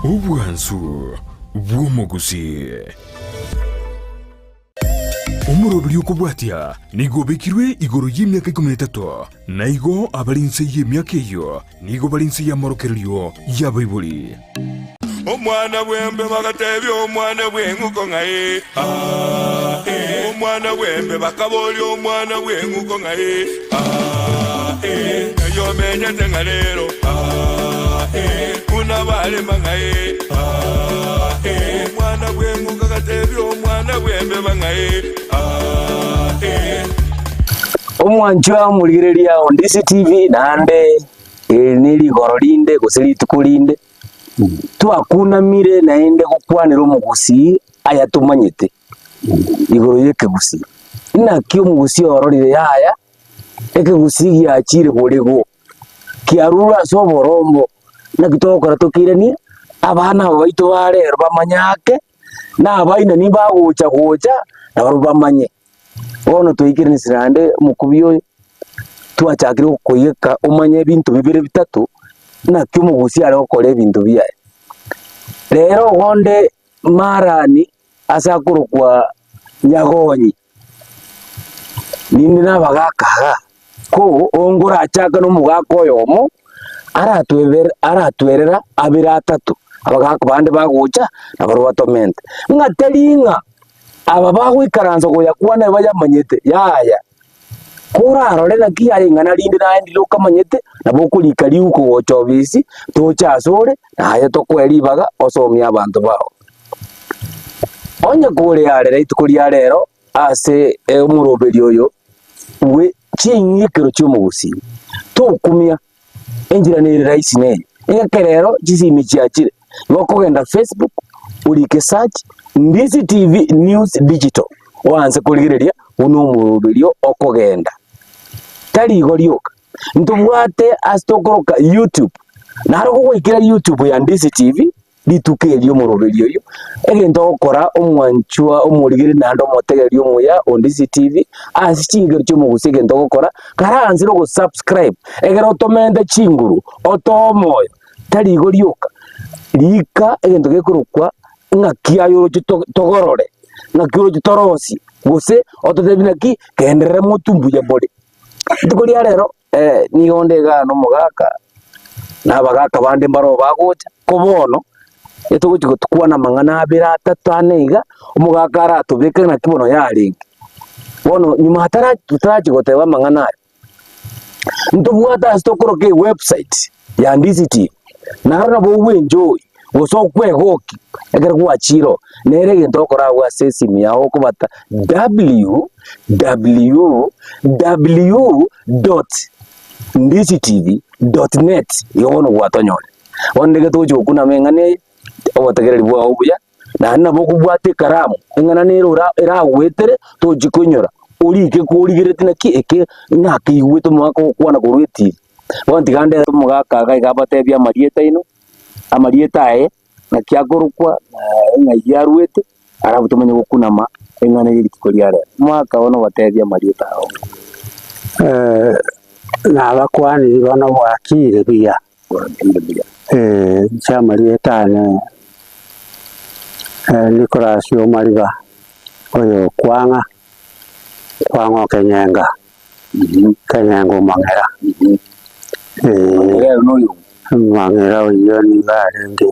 Obwansu bw'omogusii. Omoroberi okobwatia nigo obekirwe igoro y'emiaka ikomi na etato, na igo abare inse y'emiaka eyio nigo bare inse y'amorokererio y'abaibori. Omwana bw'embe bagatebia omwana bw'eng'uko ng'a ee, aa, ee. Omwana bw'embe bakaboria omwana bw'eng'uko ng'a ee, aa, ee. Ng'ai omenyete ng'a rero, aa, ee. Buna barema ng'a ee, aa, ee. Omwana bw'eng'uko agatebia omwana bw'embeba ng'a ee, aa, ee. Omwanchwa omorigereria o Ndisi TV naende eri nerigoro rinde gose rituko rinde. Twakunamire naende gokwanera omogusii ayatomanyete igoro y'ekegusii. Inaki omogusii ororire yaya, ekegusii giachire borego, kiarurwe ase oborombo, naki togokora tokeiranie abana aba baito ba rero bamanye ake, na abainani bagocha gocha nabarobwo bamanye. Bono twaikeranise naende omokubi oyo, twachakire gokoiyeka omanye ebinto bibere bitato, naki omogusii are gokora ebinto biaye. Rero ogonde marani ase akorokwa nyagonyi, ninde na abagaka igaa, ko ongorachake na omogaka oyomo, aratwebere aratwerera abere atato, abagaka bande bagocha, nabarobwo batomente. Ng'a teri ng'a Aba bagoikaransa goyakwana ebayamanyete, yaya. Korarore naki yaya ing'ana rinde naye ndire okamanyete, nabo okorika riuko gocha obisi, toche asore, naye tokoe ribaga osomie abanto bao. Onye kore are rituko ria rero ase omoroberi oyo bwe ching'ikero chi'omogusii, tokumia. Enchera nere rahisi neye, ng'a rero chisimi chiachire, igo okogenda Facebook, orike search Ndisi TV News Digital, oanse korigereria buna omoroberio okogenda. Tari igo rioka, ntobwate ase tokoroka YouTube, naro kogoikera YouTube ya Ndisi TV, Rituko erio omoroberi oyio, egento ogokora omwanchwa omorigereria naende omotegereri omuya o Ndisi TV ase chingero chi'omogusi egento ogokora, karaanse ogo subscribe egere otomente chinguru, otoe omoyo, tari igo rioka, rika egento gekorokwa ng'aki aye oroche to- togorore, ng'aki oroche torosie, gose ototebie naki genderera motwe mbuya more. Rituko ria rero. Nigo onde igaa nomogaka, na abagaka bande mbaroo bagocha, ko bono etogochia gotokwana amang'ana abere atato ane iga, omogaka aratobeke naki bono yarenge. Bono nyuma atara totarachia goteba amang'ana aya, ntobwate ase tokoroka ewebsite ya Ndizi TV, naro nabo ogwenjoy gose okwegokia ekero gwachire oo, nere egento ogokora abwo ase esimu yago okobata www dot ndizitv dot net igo bono gwatonyorire. Bono nigo togochia gokuna amang'ana eye, obotegereri bwao obuya, naende nabo okobwata ekaramu, eng'ana nere ora eragoetere tochi koinyora, orike korigereti naki eke nakeigwete omogaka ogokwana korwa etibi. Bono tiga ndete omogaka iga iga abatebie amarieta aino, amarieta aye, naki akorokwa, na eng'ai arwete, Alafu tomanye gokunama eng'ana ye rituko ria rero. Omwaka bono obatebie amarieta ao. Nabakwaniri bono bwakire buya, Bwakire buya. Inche amarieta ane Nicholas Omariba, oyo okwang'a, kwang'a o Kenyenga, Kenyenga omong'era. Omong'era ere noyo ng'o? Omong'era oyio nigo arenge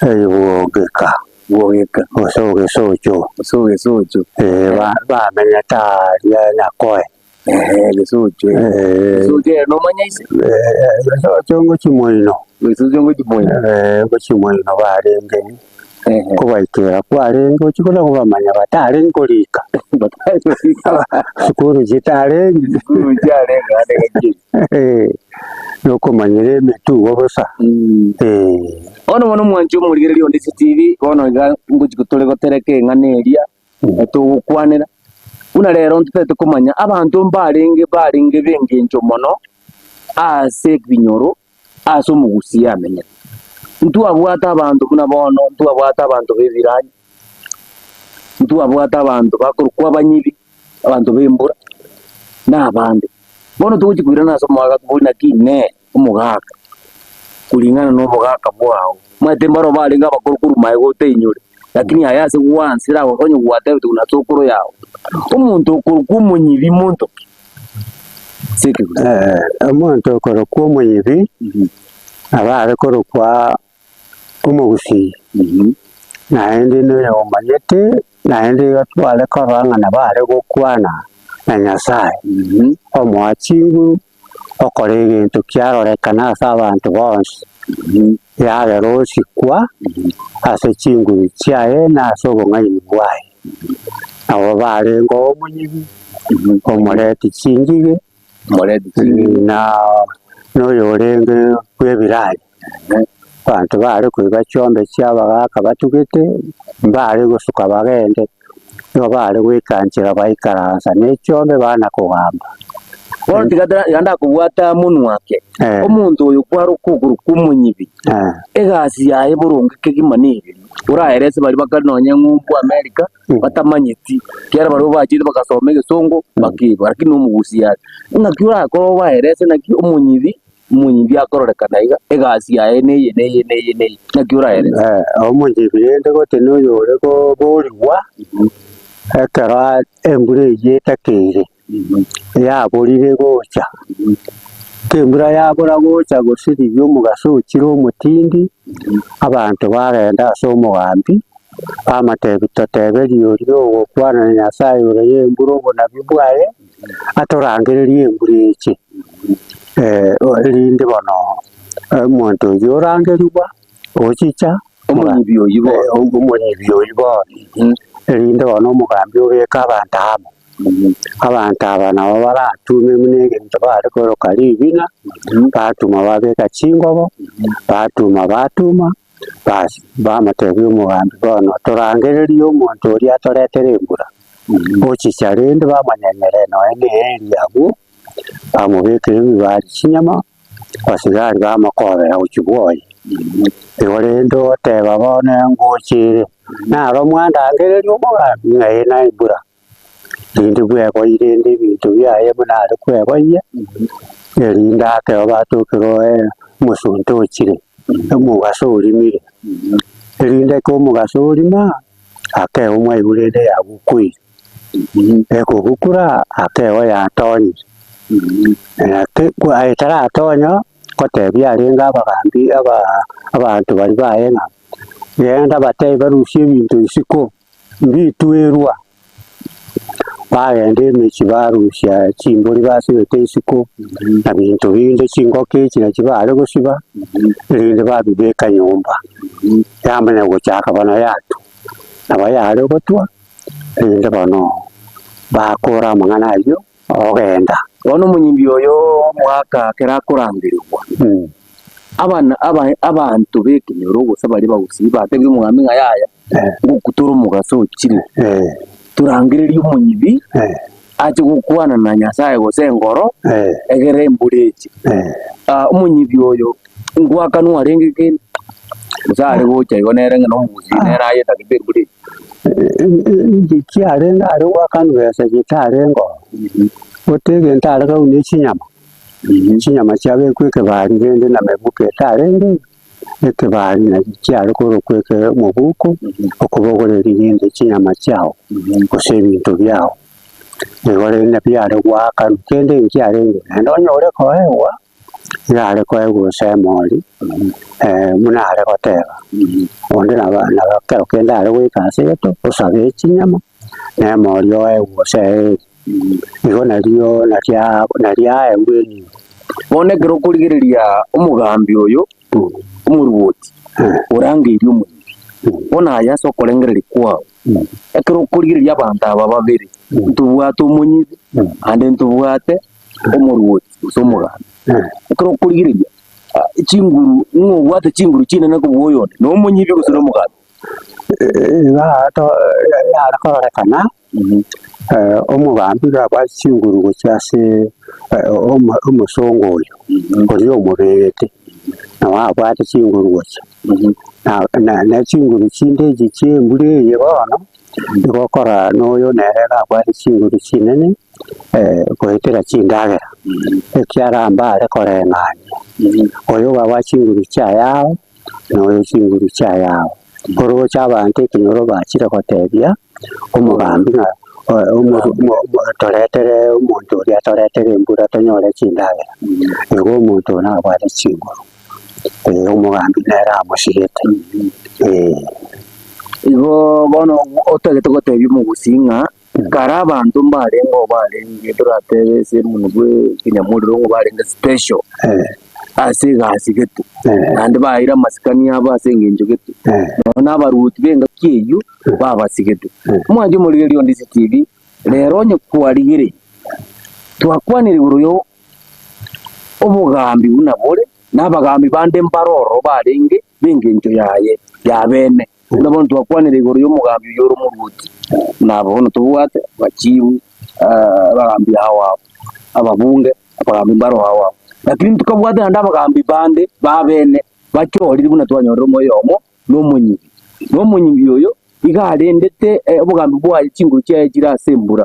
bwogeka. Bwogeka. Gose ogesocho. Gose ogesocho. Eh, bamenyete aaria Nyakoe. Eeh, gesocho. Eh. Gesocho ere nomanya ise? Eh, gesocho ngochia moino. Gesocho ngochia moino. Eh, ngochia moino barenge. Ehe. Kobaikera kwarenge ochia kona kobamanya batarenge korika. Batarenge korika. Sukuru chitarenge. Sukuru nchiarenge naende gaki. Eh, nokomanyera emetugo bosa. Eh. Bono bono omwanchi omorigereria onde CCTV, bono iga ngochia tore gotereka eng'ana eria, togokwanera, buna rero ntotagete komanya abanto mbarenge barenge b'engencho mono ase ebinyoro, ase omogusii amenyete. Ntwabwate abanto buna bono, ntwabwate abanto b'ebiranya, ntwabwate abanto bakorokwa abanyibi, abanto b'embura, na abande. Bono togochia koirana ase omogaka tobori naki inee omogaka. Kuringana nobogaka bwao. Omanyete mbaro barenge abakoro korwa magega otainyore, lakini aye ase gwansire agwo onye gwatebete buna sokoro yao. Omonto okorokwa omonyibi monto ki? Ase ekegusii. Omonto okorokwa omonyibi, nabo are korokwa omogusii, naende noyomanyete, naende igo tware korora ng'a nabo are gokwana na Nyasaye, omoa chinguru. Okora egento kiarorekana ase abanto bonsi, yagera osikwa ase chinguru chiaye na ase obong'aini bwaye. Nabo barenge omonyibi, omoreti chingige, na oyorenge bw'ebiranya. Abanto bare koiba chiombe chi'abagaaka batugete, mbare gosuka bagende, nigo bare goika nchera baikaransa ne chiombe bana kogamba. Bono tiga tara iga ndakobwata monwa ake, Eh. omonto oyo kwaroka okorokwa omonyibi, Eh, egasi yaye boronge kegima nereri, oraerese baria bakare nonye ng'umbu America, batamanyeti, ekiagera barabwo bachete bagasoma egesongo, bakeba, lakini nomogusia are. Ng'aki orakore obaerese naki omonyibi Omonyibi akororekana iga, egasi yaye neye, neye, neye, neye. Naki oraerese? Omonyibi rende gose noyore koborigwa ekero embura eyio etakeire, yaborire gocha, ekero embura yabora gocha gose riria omogaso ochire omotindi, abanto bagenda ase omogambi, bamotebia toteberie oria ogokwana na Nyasaye ore ya embura obonabii bwaye, atorangererie embura eche, erinde bono omonto oyio orangerigwa ochicha Omonyibi oyio bono. omonyibi oyio bono, erinde bono omogambi obeke abanto amo, abanto aba nabo baratume buna egento bare koroka ribina, batuma babeka chingobo, batuma batuma, basi bamotebia omogambi bono torangererie omonto oria atoretere embura. Gochicha rende bamonyenyere nonya ne eeri abwo, bamobekere ebibari chinyama, abasigari bamokobera gochia bwoye. Igo rende ogoteba bono engocha ere, naro mwandangereria omogambi ng'a ee naye embura, rende bweboyie rende ebinto biaye buna are kweboyia, erinde akeo batokire oe omosunte ochire, omogaso orimire, erinde ekero omogaso orima. Akeegwa mwaigure ende yagukwire, ekogukura akeegwa yatonyire. Etaratonya ngotebia arenge abagambi aba abanto baria baye ng'a genda batebi barusie ebinto isiko, mbitwerwa. Bagenda emechie barusia chimbori basibete isiko, na binto binde chingoko echi nachio bare gosiba, erinde babibeka nyomba. Yamanya gochaka bono yatwa, nabo yare gotwa, erinde bono bakora amang'ana ayio, ogenda. Bono omonyimbi oyo omogaka ekero akorangerigwa, abana aba abanto b'ekenyoro gose baria bagusii batebie omogambi ng'a yaya, ngokutore omogaso ochire, torangererie omonyibi ache gokwana na Nyasaye gose engoro, egere embura eche. Omonyibi oyo ngwakanwa arenge kende, gose are gocha igo nere ng'a nomogusii nere ayetagete embura eche. Inche kiarenge are goakanwa besa echi tarenge oo, gote egento are kogwa ne chinyama, chinyama chiabekwa ekebari rende na mebuko etarenge, ekebari nachi chiare korokwa eke omobuko, okobogoreria rende chinyama chiago, gose ebinto biago. Igo rende biare goakanwa, kende nkiarenge naende onye ore koegwa. Nigo are koegwa gose emori, buna are goteba, onde nabo nabo ekero kende are goika ase egeto, osabe chinyama, na emori oegwe gose eeri. Igo nario naria naria aegwe enibo. Bono ekero okorigereria omogambi oyo, omorwoti, orangeirie omoibi, bono aye ase okorengereria kwao, ekero okorigereria abanto aba babere, ntobwate omonyibi, naende ntobwate omorwoti gose omogambi. Ekero okorigereria chinguru, ng'o obwate chinguru chinene kobua oyonde, na omonyibi gose na omogambi? Iga to yare kororekana, omogambi iga abwate chinguru gochia ase omo- omosongo oyo, oria omobegete, nabo abwate chinguru gochia. Na na na chinguru chinde echi chia embura eye bono, nigo okorora na oyo nere iga abwate chinguru chinene. goetera chindagera, ekiagera mbare koreng'ania, oyo ogagoa chinguru chiaye ao, na oyo chinguru chiaye ao. Oroche abanto ekenyoro bachire gotebia omogambi ng'a toretere omonto oria atoretere embura tonyore chindagera, igo omonto oyo nabwate chinguru, omogambi nere amosigete eh. Igo bono otagete gotebia omogusii ng'a kare abanto mbarenge barenge toratebe ase omonwe bwe ekenyamorero ng'a barenge special ase egasi gete, naende baeire amasikani abo ase eng'encho gete, nonya na abaruoti ba engaki eyio babasigete. Omwanchi omorigereria o Ndisi TV, rero onye kwarigereire, twakwanire igoro ya obogambi buna bore, na abagambi bande mbare ororo barenge b'engencho yaye y'abeene. Buna bono twakwanire igoro y'omogambi oyio ore omoruoti, na aba bono tobwate abachifu, abagambi ao ao, ababunge, abagambi mbaro ao ao. Lakini ntokabwate naende abagambi bande b'abeene bachorire buna twanyorire omoyomo na omonyibi. Na omonyibi oyo iga arendete obogambi bwaye chinguru chiaye chire ase embura.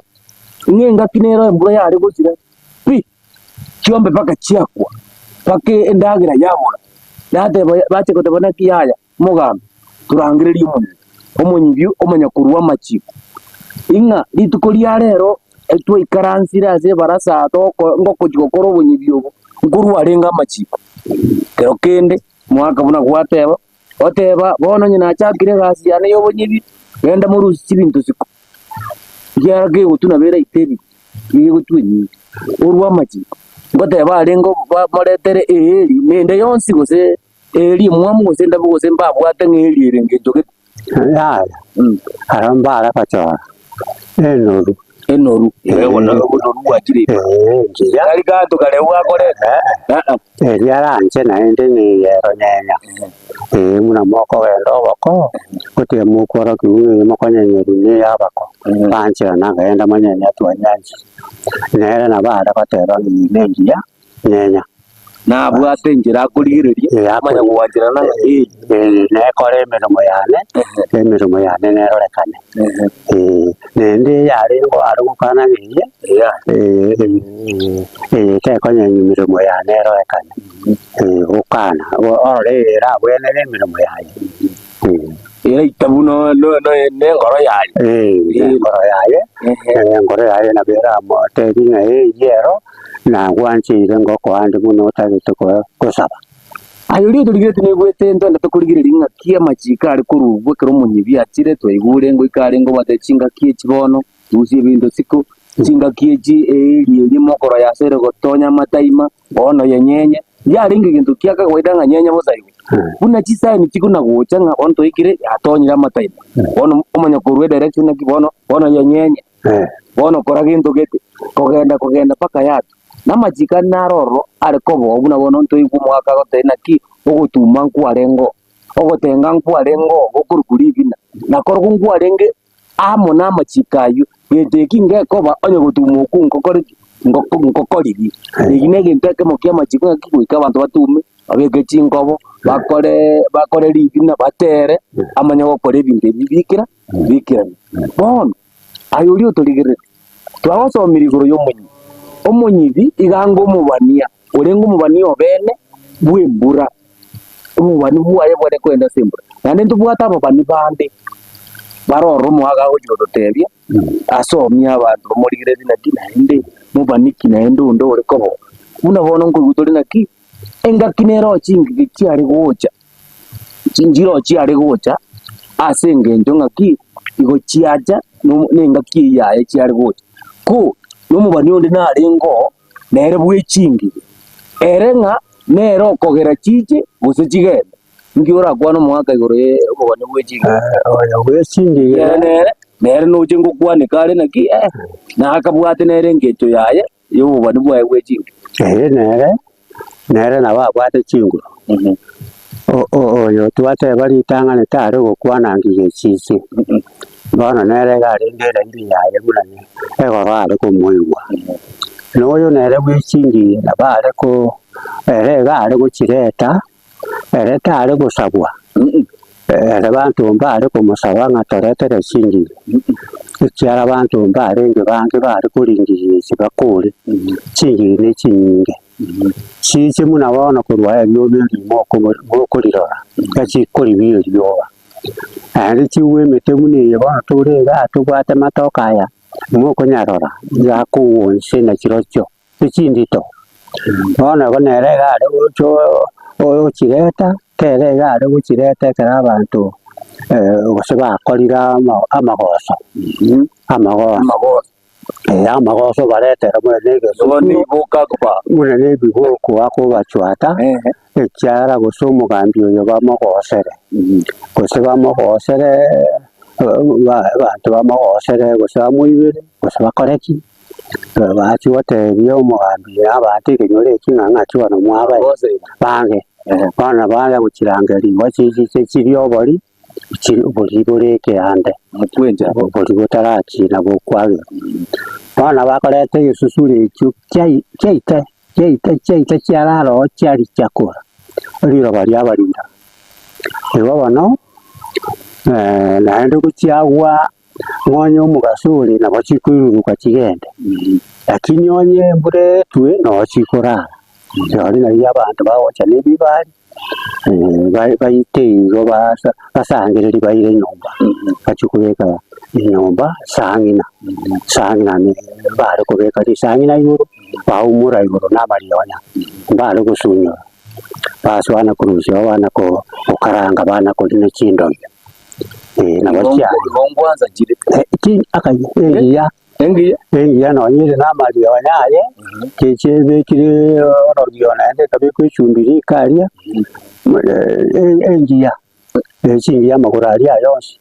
Ng'a engaki nero embura yare gosira pi, chiombe mpaka chiakwa, mpaka endagera yabora, yateba bache goteba naki yaya. Omogambi, torangererie omonyibi, omonyibi omanya korua amachiko, ing'a rituko ria rero twaikaransire ase ebarasa aa togoko ngokochia gokora obonyibi obo, nkorwa arenge amachiko. Kero kende, omogaka buna gwateba, oteba bono onye nachakire egasi yane ya obonyibi, genda morusie chibinto isiko, ekiagera kegotwa nabo eraite ebinto, nigo egotwa enyinge, orwe amachiko. Ngoteba arenge ba moretere eeri na ende yonsi gose. Eeri emwamu gose endabu gose mbabwate ng'a eeri ere engencho gete. Yaya, aro mbare gochora enoru. Enoru, eh, bono obonoru bwachire ime. Eh, engiya. Tari ganto kareu gakoreta. Eh, eh. Eria aranche naende ng'a eronyenya. Eh, buna mokogenda oboko, gotiga mokworokiwa ng'a eye mokonyenyerwa na eya abako, bancherana genda monyenye twanyanchire. Nere nabo are goteba ng'a eye nengiya, nyenya. Nabwate enchera akorigereria, Eh, amanya gwancherana ng'a ee. Eh, nekore emeremo yane, emeremo yane nerorekane. Eh, naende eyarenge are gokana ng'a eye, eh, eh, eye tekonyenya emeremo yane erorekane, eh, gokana, orore eye erabwenere emeremo yaye. Eraita buna nengoro yaye. Engoro yaye, engoro yaye nabo eramotebi ng'a eyio ero nagwancheire ngokoa ande buna otagete gosaba. Aye oria otorigereti naigwete ntwendete korigereria ng'aki amachiko are korugwa ekero omonyibi achire, twaigure ngoika arenge obwate chingaki echi bono, rusia ebinto isiko, chingaki echi eeri eria mokoro yasere gotonya amataima, Bono yenyenye yarenge egento kia kawaida ng'a nyenye bosa igo. Buna chisaini chikona gocha ng'a bono twaikire yatonyire amataima. Bono omanya korwa edirection naki bono bono yenyenye. Bono kora gento gete, kogenda kogenda mpaka yatwa. Na amachiko ande naro ororo are koboa buna bono ntoigwe omogaka agotebia naki ogotuma nkwarenge oo, ogotenga nkwarenge oo gokorokwa ribina, nakorokwo nkwarenge amo namachiko ayio, gento eki ngekoba onye gotuma okwo nkokore ki? Ngoko ngokoririe. Eki negento ekemo ki'amachiko ng'aki goika abanto batume, babeke chinkobo, bakore bakore rigina, batere, amanye gokora ebinto ebi bikera bikerane. Bono, aye oria otorigerereti, twagosomire igoro y'omonyibi. Omonyibi iga anga omobania, orenge omobania obene bw'embura. Obobani bwaye bware kogenda ase embura. Naende ntobwate ababani bande bare ororo omogaka agochia gototebia, asomie abanto bamorigererie naki naende mobani ki naende onde ore koba oo. Buna bono nkoigwa tore naki, engaki nero chingige chiare gocha, chinchiro chiare gocha ase engencho ng'aki, igo chiacha no na engaki eyio yaye chiare gocha. Ko, na omobani onde narenge oo, nere bwe chingige, ere ng'a nere okogera chiche gose chigende. Inki orakwane omogaka igoro ye obogani bwe chingige? Oyo bwe chingige Ere nere, nere noche ngokwaneka are naki eh, na akabwate nere engencho yaye y'obobani bwaye bwe chingige. Ere nere, nere nabo abwate chinguru. O- o- Oyo twateba ritang'ani tare gokwana ngige chiche, bono nere iga arenge erairi yaye buna egoro are komoigwa. Na oyo nere bwe chingige nabo are ko ere iga are gochireta, ere tare gosabwa, ere banto mbare komosaba ng'a toretere chingige. Ekiagera abanto mbarenge bange bare koringiria echi bakore, chingiri ne chinyinge. Chiche buna bono korwa erioba erimo mokorirora, gachikoribia erioba. Naende chigwe emete buna eye bono tore igaa tobwate amatoke aya, mokonyarora, iga akogwa inse na chirochio. echindito. Bono igo nere iga are gocha ochireta, kere iga are gochireta ekero abanto gose bakorire amagoso, amagoso, amagoso baretera buna na egesusuro, buna na ebiboko akobachwata, ekiagera gose omogambi oyo bamogosere, gose bamogosere abanto bamogosere gose bamoibere, gose bakore ki. Bagachia gotebia omogambi na abanto ekenyoro eki ng'a ng'aki bono mwabae bange, bono baya gochirangeria igo chichiche chirie obori, chi obori bore ekeande, obori botarakina bokwagerwa. Bono bakoreta egesusuro ekio kiai kiaita kiaita kiaita chiarara oo chiarichia kora, riroba riabarinda. Igo bono naende gochiagwa. Onye omogaso ore nabo chikoiruruka chigende, lakini onye embura etwe noo chikorara. Rirorio nario abanto bagocha na ebibari baite igo basangererie baire nyomba, bachie kobeka enyomba sang'ina, sang'ina bare kobeka risang'ina igoro, baumora igoro na amarionya, mbare gosunyora, basoana korusia oo bana gokaranga bana korina chindogia. Eh, nabo Igo chiaye. igo nkwansa chire. Eh, chi- aka- engiya Engiya. engiya nonye ere na amarionya aye, keche ebekire orogio naende ekabekwa echumbi riko aria, engiya, chingiya amagoro aria aye onsi,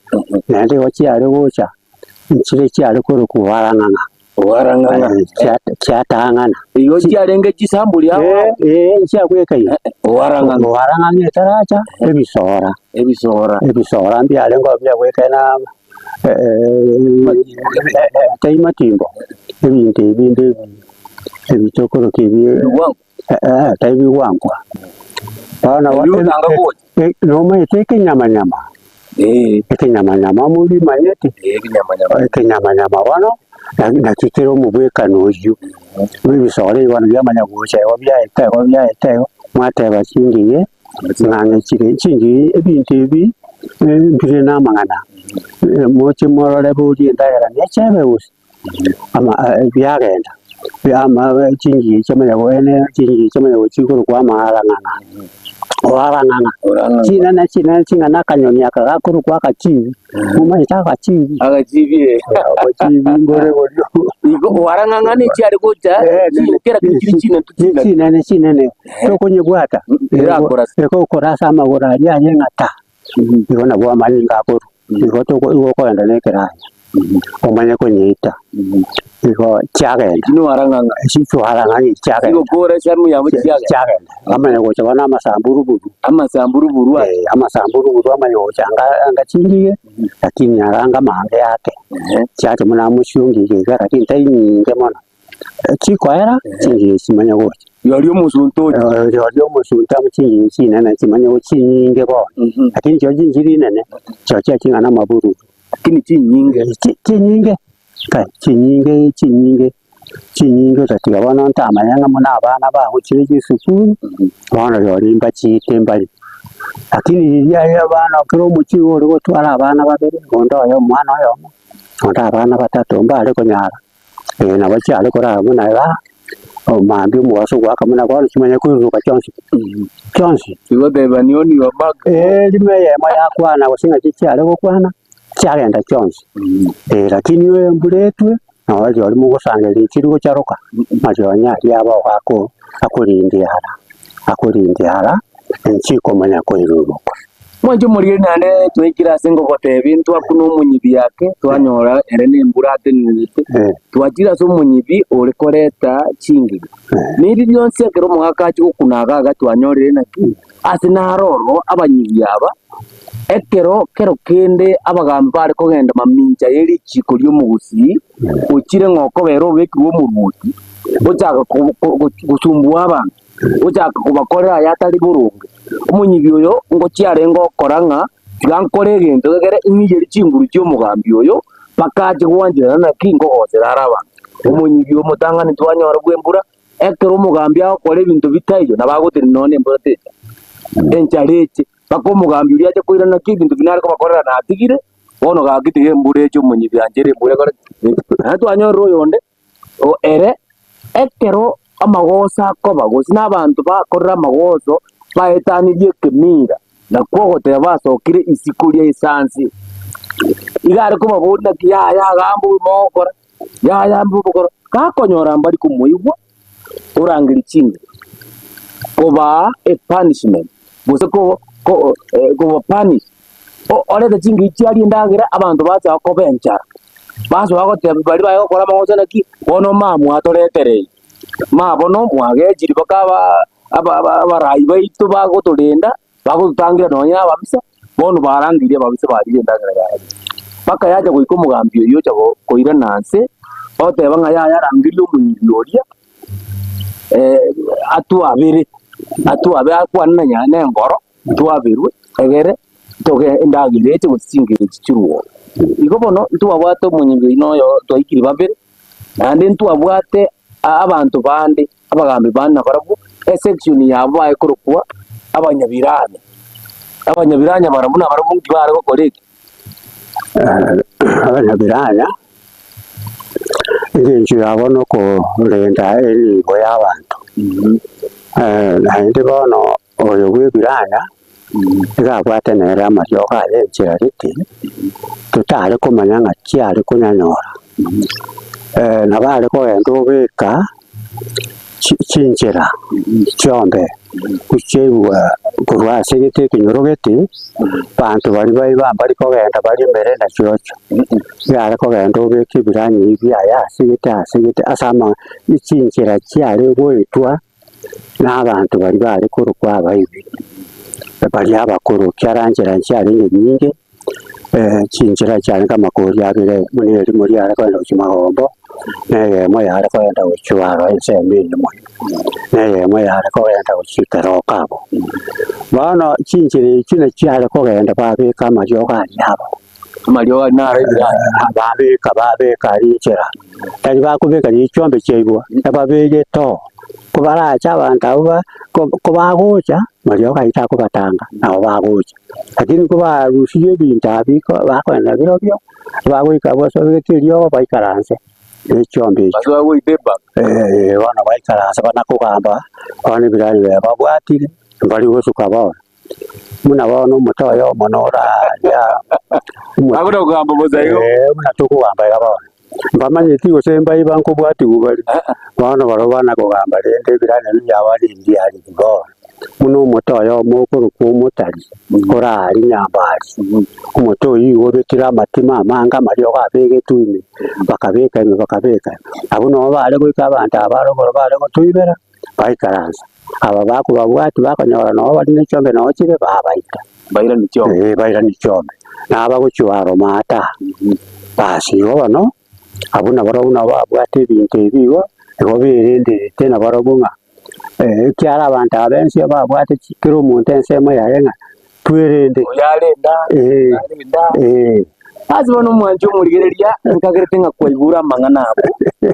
naende igo chiare gocha, nchire chiare korokwa warang'ang'a. Warang'ang'a. Chiatang'ana. Igo chiarenge chisamburi ao ao. Ee, nchiagwekaine. Warang'ang'a. Warang'ang'a etaracha, ebisora. Ebisora. Ebisora mbiarenge oo biagwekaine tai matimbo, ebinto ebi binde ebi ebi tokoroka ebi tai bigwankwa. Bono Ebi otanga gocha. nomanyete ekenyamanyama. Ekenyamanyama morimanyete? Ekenyamanyama bono, naki kere omobwekano oyio, bwa ebisoro ebi bono biamanya gocha igo biaeta igo biaeta igo, mwateba chingiye, ng'a chire chingiye ebinto ebi mbire na amang'ana, moche morore borie endagera nechebe gose, ama biagenda, chingiye chiamanya chingiye chiamanya gochia igoro kwa amaarang'ang'a. Oarang'ang'a, chinene chinene ching'ana akanyoni aka gakorokwa agachibi, momanyete agachibi? Agachibi eh. Agachibi mbore borio. Igo oarang'ang'a ne chiare gocha kera kintu chiri chinene tu chinene. Chinene chinene, tokonyebwata, Erakorasa. egokorasa amagoro aria aye ng'a ta, igo nabwo amanyinga akorwa, igo toko igo okoenda na ekeranya, omanye konyeita, igo chiagenda. Echio noarang'ang'a. Echio chiarang'ang'a chiagenda. Chigokora esami yabo chiagenda. Chiagenda, bamanya gocha bono amasamburuburu. Amasamburuburu aya. Eh, amasamburuburu amanye gocha anga anga chingige, lakini aranga amange ake, chiacha buna amochiongi iga lakini tari nyinge mono. Chikoera, chingige chimanye gocha. Rirorio omosunte ocha. Rirorio omosunte amo chingige chinene chimanye gocha chinyinge bono, lakini chirochio chinchiri inene, chirochio ching'ana amabururu. Lakini chinyinge. Chinyinge, kai chinyinge chinyinge chinyinge otatiga bono ntamanya ng'a buna abana bagochire chisukuru, bono rirorio mbachiite mbari. Lakini riria aye abana ekero omochie igo ore gotwara abana babere, onde oye omwana oyomo, onde abana batato mbare konyara, nabo chiare korara buna igaa, mambia omogaso ogoaka buna bono chimanye koiruruka chionsi pi, chionsi. Igo teba ni on your mark. Erimo eyemo yakwana gose ng'aki chiare gokwana, chiagenda chionsi. Lakini embura etwe, nabo rirorio mogosangereria chiri gocharoka, marionya aria abao gako akorindia ara, akorindia ara, nchikomanya koiruruka. Mwanche omorigeri naende twaikire ase ngogotebia ntwakuna omonyibi ake, twanyora ere nembura atenenete, twachire ase omonyibi ore koreta chingige. Neri rionsi ekero omogaka achia gokuna iga iga twanyorire naki, ase naro ororo abanyibi aba, ekero kero kende abagambi bare kogenda mamincha ye richiko ri'omogusii, ochire ng'a okobera obekirwe omoruoti, ochaka gosumbua abanto. Gochaka kobakorera aya atari boronge. Omonyibi oyo ngochia arenge gokora ng'a tiga nkore egento egere ing'iyerie chinguru chi'omogambi oyo, Mpaka ache gwancherana naki nkogosera are abanto. Omonyibi omotang'ani twanyora bw'embura, ekero omogambi agokora ebinto bitaiyo, nabo agotenena nonya nembura techa. Enchara eche, mpaka omogambi oria ache koirana naki ebinto buna are kobakorera natigire, bono gaki tiga embura eche omonyibi anchere embura ekore ki? Naende twanyorire oyonde, o ere ekero amagoso akoba gose na abanto bakorire amagoso baetanirie ekemira, nakwo ogoteba basokire isiko ria esansi. Iga are kobaboria naki yaya iga mbobe mogokora, yaya mbobe mogokora, gakonyora mbari komoigwa, orangeria chinguru, kobaa epunishment gose ko ko kobapunish, orete chinguru chiaria endagera abanto bachaka koba enchara. Basoa goteba baria baye gokora amagoso naki, bono mamwatoreterei, ma bono mwagechiri mpaka aba aba abarai baito bagotorenda, bagototangira nonya na ababisa, bono barangeirie ababisa barire endagera yaye. Mpaka yacha goika omogambi oyio ocha koirana nse, oteba ng'a yaya arangerie omoiri oria, atwabere, atwabe akwane na na engoro, twaberwe, egere toge endagera eche gose chingero echi chirwe. Igo bono ntwabwate omonyibi oino oyo twaikire babere, naende ntwabwate abanto bande, abagambi bande nabarabwo, esection yabo baye korokwa abanyabiranya. Abanyabiranya barabwo nabarabwo nki bare gokora eki? Abanyabiranya, engencho yabo nokorenda enibo ya abanto, naende bono Oyo bw'ebiranya iga abwate nere amariogo aye enchera gete, totare komanya ng'a chiare konyanyora. Nabo are kogenda obeka chinchera chiombe gochiaigwa korwa ase egete ekenyoro gete, banto baria baiba mbari kogenda barimere na chiocho. Iga are kogenda obeke ebiranya ebi biaye ase egete ase egete ase ama chinchera chiare goetwa. Na abanto baria bare korokwa abaibi, baria abakoro, ekiagera nchera nchiarenge nyinge, chinchera chiarenge amakori abere, buna erimo riare kogenda gochia magombo, na eyemo yare kogenda gochia aro ensemo eyemo, na eyemo yare kogenda gochia ekeroka abwo. Bono chinchera echio nachiare kogenda babeka amariogo aria abo. Amariogo aria naro ebiranya. Babeka babeka aria inchera, tari bakobeka chichombe chiaigwa, nababegete oo, kobarache abanto abwo ba ko kobagocha, mariogo ayio takobatanga, nabo bagocha. Lakini kobarusirie ebinto abwo iko bakogenda birobio, bagoika abwo ase obegete eriogo baikaranse na echiombe echio. Basoe goita ebaga. Eeh bono baikaransa bana kogamba, bono ebiranya biaye babwatire, mbari gosuka bono. Buna bono omote oyomo noraria Abuna kogamba bosa igo. Eh, buna tokogamba iga bono. Mbamanyeti gose mbaiba nkobwatigwa bare, bono barobwo bana kogamba rende ebiranya biabo are mbiariri bono. Buna omote oyomo okorokwa omotari, oraaria nyambari, omote oyio igo obekire amatimo amange amariogo abegetwe ime, bakabeka ime bakabeka ime. Abwo nabo bare goika abanto aba arogoro bare gotoibera, baikaransa. Aba bakobabwatia bakonyora noo bare ne chiombe noo chire, babaita. Bairanie chiombe. Ee, bairanie chiombe. Na abagochia aroma ata, basi igo bono, abwo nabarobwo nabo babwate ebinto ebi igo, igo berenderete nabarobwo ng'a ekiagera abanto aba ense babwate chi kera omonto ensemo yaye ng'a twerende. Oyo arenda, Ee, arenda. ee. Ase bono omwanchi omorigereria, nkagerete ng'a kwaigure amang'ana abwo,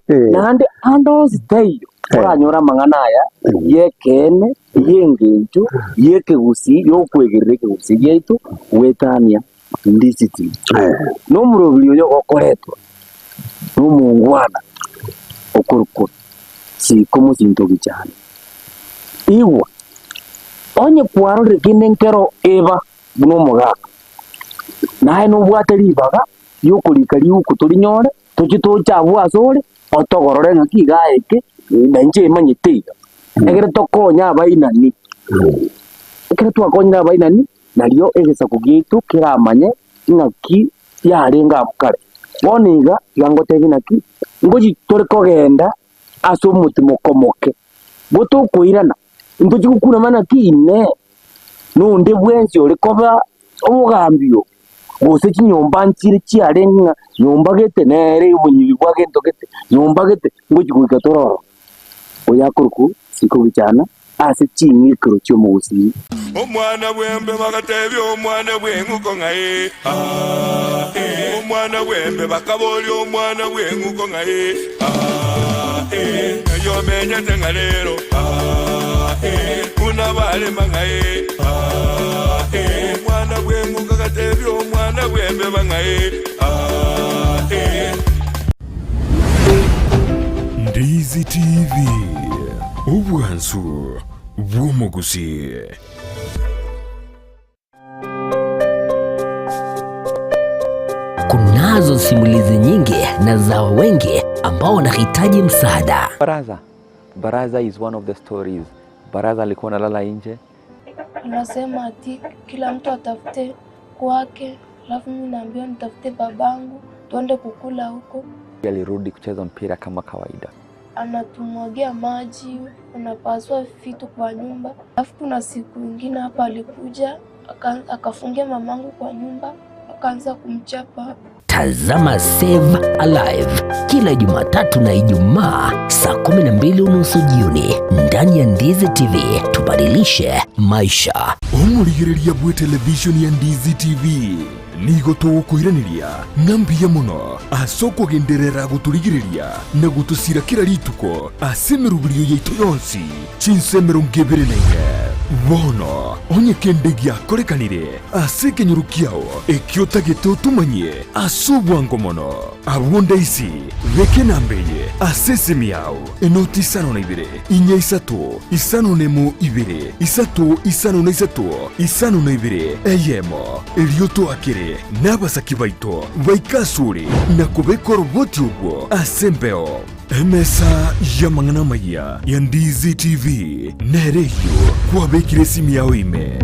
naende ande onsi taiyo oranyore amang'ana aya y'ekeene, y'engencho, y'ekegusii, y'okwegerera ekegusii giaito goetania ndisiti. Na omorobiri oyo ogokoretwa nomongwana okorokwa Siko mosinto o Gichani. Igwa, onye kwarorire kende nkero eba buna omogaka, naye nobwate ribaga riokorika riuko torinyore, tochie toche abwo asore, otogorore ng'aki iga eke, na inche emanyete iga. Ekero tokonye abainani, ekero twakonyire abainani, nario egesaku giaito keramanye ng'aki yarenge abwo kare. Bono iga, iga ngotebie naki, ngochi tore kogenda ase omotimoko omoke, gotokoirana, ntochie gokunama naki inee, nonde bwensi ore koba omogambi oo, gose chinyomba nchire chiarenge ng'a nyomba gete nere obonyibi bwa gento gete, nyomba gete, ngochi goika tore ororo. Oyo akorokwa Sikogichana ase ching'ikero chi'omogusii. Omwana bw'embe bagatebia omwana bw'eng'uko ng'a ee, aa, ee. Omwana bw'embe bakaboria omwana bw'eng'uko ng'a ee, aa, ee, ng'ai omenyete ng'a rero, aa, ee, buna barema ng'a ee, aa, ee, omwana bw'eng'uko agatebia omwana bw'embeba ng'a ee, aa, ee. Ndizi TV, obwansu bw'omogusii. Kunazo simulizi nyingi na za wengi ambao wanahitaji msaada. Baraza. Baraza is one of the stories. Baraza alikuwa analala nje. Anasema ati kila mtu atafute kwake, alafu mimi naambiwa nitafute babangu tuende kukula huko. Alirudi kucheza mpira kama kawaida. Anatumwagia maji, anapasua vitu kwa nyumba. Alafu kuna siku ingine hapa alikuja akafungia mamangu kwa nyumba, akaanza kumchapa. Tazama Save Alive kila Jumatatu na Ijumaa saa 12:30 jioni ndani ya Ndizi TV. Tubadilishe maisha. Omorigereria bwe televishoni ya Ndizi TV nigo togokoiraneria ng'a mbuya mono ase okogenderera gotorigereria na gotosira kera rituko ase emeroberio yaito yonsi chinsa 24. Bono onye kende giakorekanire ase ekenyoro kiao ekio otagete otomanyie ase obwango mono, abwo ndaisi beka enamba eye ase esimi yao, enoti 52 inya isato 51 2 3 53 52 eyemo, erio toakere nabasaki baito baike asore na kobeka oroboti obwo ase embeo. Emesa y'amang'ana amayia ya Ndizi TV nere eyio kwabekire esimi yao ime.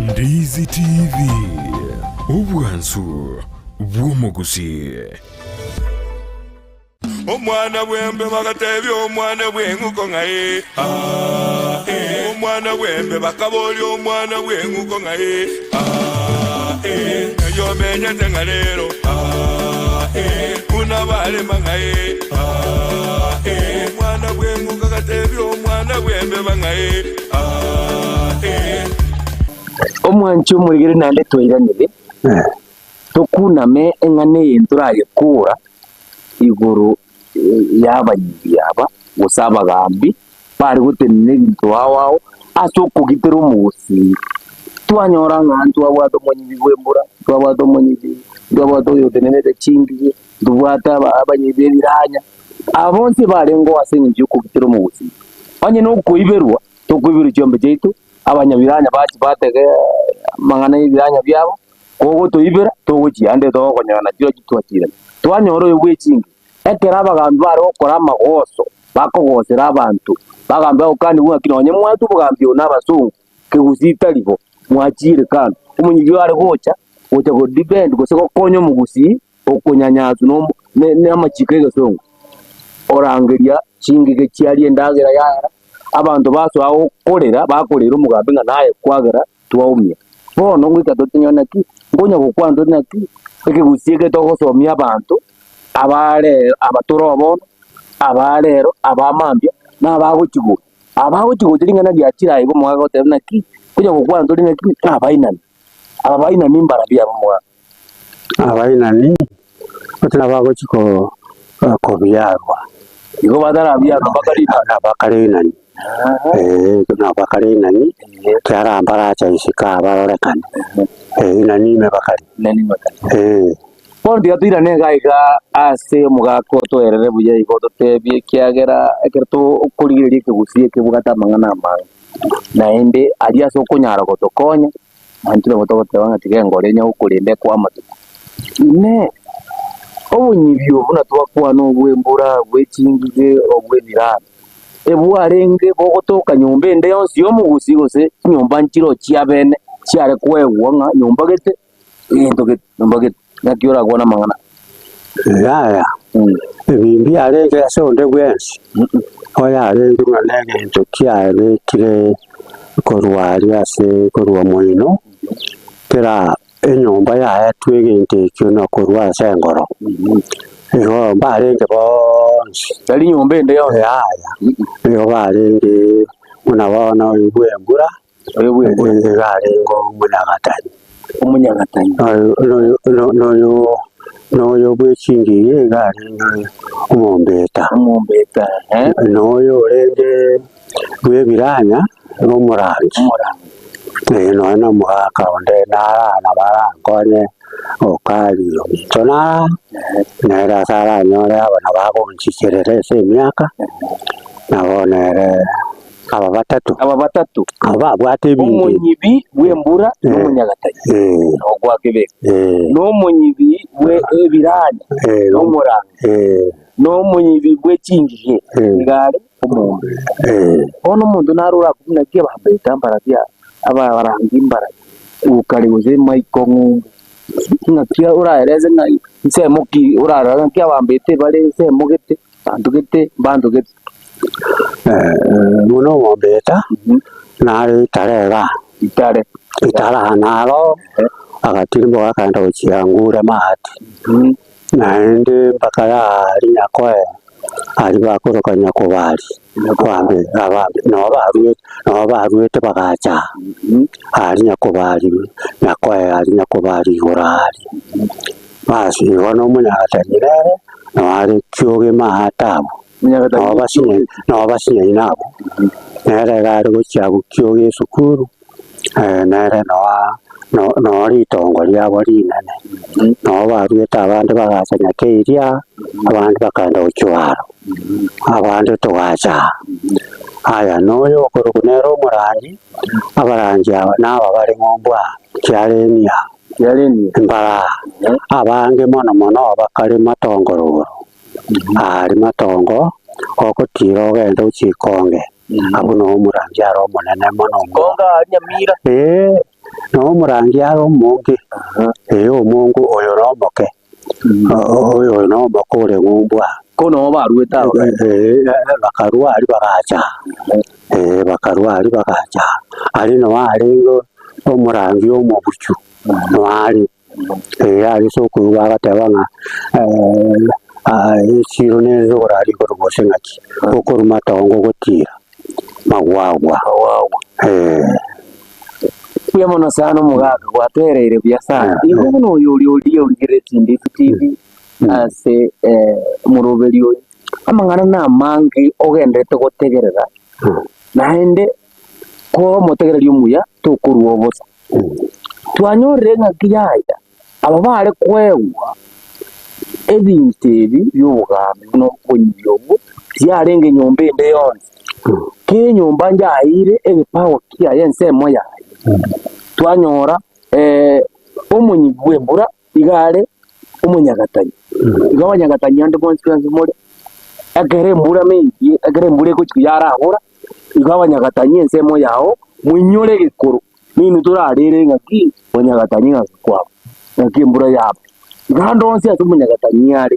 Ndizi TV, obwansu bw'omogusii. Omwana bw'embe bagatebia omwana bw'eng'uko ng'a ee, aa, ee. Omwana bw'embe bakaboria omwana bw'eng'uko ng'a ee, aa, ee. Ng'ai omenyete ng'a rero, aa, ee. Buna barema ng'a ee, aa, ee. Omwana bw'eng'uko agatebia omwana bw'embeba ng'a ee, aa, ee. Omwanchi omorigeri naende twairanire, Tokuname eng'ana eye ntorayekora igoro y'abanyibi aba, gose abagambi bare gotenena ebinto ao ao ase okogitera omogusii. Twanyora ng'a ntwabwate omonyibi bw'embura, ntwabwate omonyibi, ntwabwate oyotenenete chingige, ntobwate abanyibi b'ebiranya, aba bonsi barengeo ase eng'encho y'okogitera omogusii. Onye nokoiberwa, tokoiberwa chiombe chiaito, abanyabiranya bachia batege amang'ana y'ebiranya biabo, Kogotoibera, togochia ande togokonyora na chirochio twachirana. Twanyora oyo bw'echingi, ekero abagambi bare gokora amagoso, bakogosera abanto, bagambe bagokanigwa ng'aki nonye mwaetwe obogambi obo nabasongo, kegusii tari bo, mwachiire kando. Omonyibi oyo are gocha, gocha go defend gose gokonya omogusii okonyanyaswa nomo ne ne amachiko y'egesongo, orangeria chingige chiaria endagera yaera, abanto basoa gokorera, bakorera omogambi ng'a naye kwagera twaumia. Bono ngoika totinyore naki, nkonya gokwana tore naki, ekegusii eke togosomia abanto, abarero aba tore oo bono, aba rero, aba mambia, na abagochi gocha. Abagochi gocha ring'ana riachire aye igo omogaka agoteba naki, nkonya gokwana tore naki, ng'a abainani, aba bainani mbarabwo aba omogaka. Abainani bagochi kobiarwa. Igo batarabiarwa mpaka rinani. Mpaka rinani, mpaka rinani, ekiagera mbaracha isiko aa barorekane, rinani ime bakare. Bono tiga toirane iga iga ase omogaka otoerere buya igo ototebie ekiagera ekero tokorigereria ekegusii ekebwate amang'ana amange, naende aria ase okonyara gotokonya. Na intwe nabo togoteba ng'a tiga engoro enya gokorenda ekoe amatuko. Inee! Obonyibi obo buna twakwana obw'embura, obw'echingige, obw'ebiraro, ebwarenge bogotoka nyomba ende yonsi y'omogusii gose chinyomba nchiroo chiabene chiare koegwa ng'a nyomba gete, egento gete, nyomba gete, naki orakwane amang'ana aya? Yaya, ebi mbiarenge ase onde bwensi, oyarenge ng'a negento kiabekire korwa aria ase korwa moino, kera enyomba yaetwe egento ekio na korwa ase engoro. Igo mbarenge bonsi. Tari nyomba ende yonsi. Yaya, nigo barenge buna bono oigwe embura. Oyo bw'embura. Iga arenge omonyagatani. Omonyagatani. Noyo noyo bw'echingige iga arenge omombeta. Omombeta, ehe. Noyo orenge bw'ebiranya nomorangi. Omorangi. Ee nonya na omogaka onde nara nabo arankonye okaria ominto nara, nere ase aranyore aba nabo agonchicherera ase emiaka, nabo nere aba batato. Aba batato. Aba babwate ebinto ebi. Omonyibi bw'embura Eh. nomonyagatani, Eh. nogwakebeka. Eh. Nomonyibi bwe ebiranya Eh. nomorangi. Eh. Nomonyibi bwe chingige Eh. iga are omonto. Eh. Bono omonto naro orakobuna naki abambaete mbarabia abarangi mbarabia okare gose maiko ng'umbu. Ng'aki oraerese ng'a nsemo ki orarore ng'aki abambaete bare nsemo gete banto gete mbanto gete. Buna omombeta nare itare igaa, Itare. itare aa naro agatirimboka akagenda gochia ngure maati. Naende mpaka yaria nyakoe aria bakoroka nyakobari, abambe abambe nabo baruete nabo baruete bagacha aa aria nyakobari nyakoe aria nyakobari igoro aaria. Basi igo na omonyagatari nere nabo are kioge maate abwo, nabo basinyaine nabo basinyaine abwo, nere iga are gochia abwo kioge esukuru. Nere noo ritongo riabo rinene, noo baruete abande bagacha Nyakeiria, abande bakaenda Ochuaro, abande togacha aa. Aya noyo okorokwa nere omorangi, abarangi aba naba bare ng'ombe aa, Kiarenia, mbara aa, abange mono mono bakare matongo rogoro, aria matongo, ogotira ogende ochie ikonge. Abwo noo omorangi are omonene mono. Konga aria Nyamira. Ee, noo omorangi are omonge, ee omongo oyo nomoke, oyo nomoke ore ng'umbu aa. Ko noo baruete aba kare. Ee, bakarua aria bagacha aa, ee bakarua aria bagacha aa. Aria noo arenge omorangi omobuchu, noo are. Ee ase okoigwa agateba ng'a echiro nere igoro aria igoro gose ng'aki, okorwa matongo gotira magwagwa ee. Mbuya mono sana omogaka gwatoereire buya sana. Igo buna oyo oria oria origeretie Ndisi TV ase omoroberi oyo, amang'ana namange ogenderete gotegerera, naende kore omotegereri omuya tokorua obosa. Twanyorire engaki yaya aba bare koegwa ebinto ebi bi'obogambi buna obonyibi obwo, tiyarenge nyomba ende yonsi, kera enyomba njaeire egepawa kiaye ensemo yaye. Twanyora omonyibi bw'embura iga are omonyagatani, igo abanyagatani ande bonsi ase more, ekero embura maybe ekero embura egochia yarabora, igo abanyagatani ensemo yao moinyore egekoro. Ninwe torarere ng'aki monyagatani ng'aki kwabo, ng'aki embura yaba. Iga ande onsi ase omonyagatani are,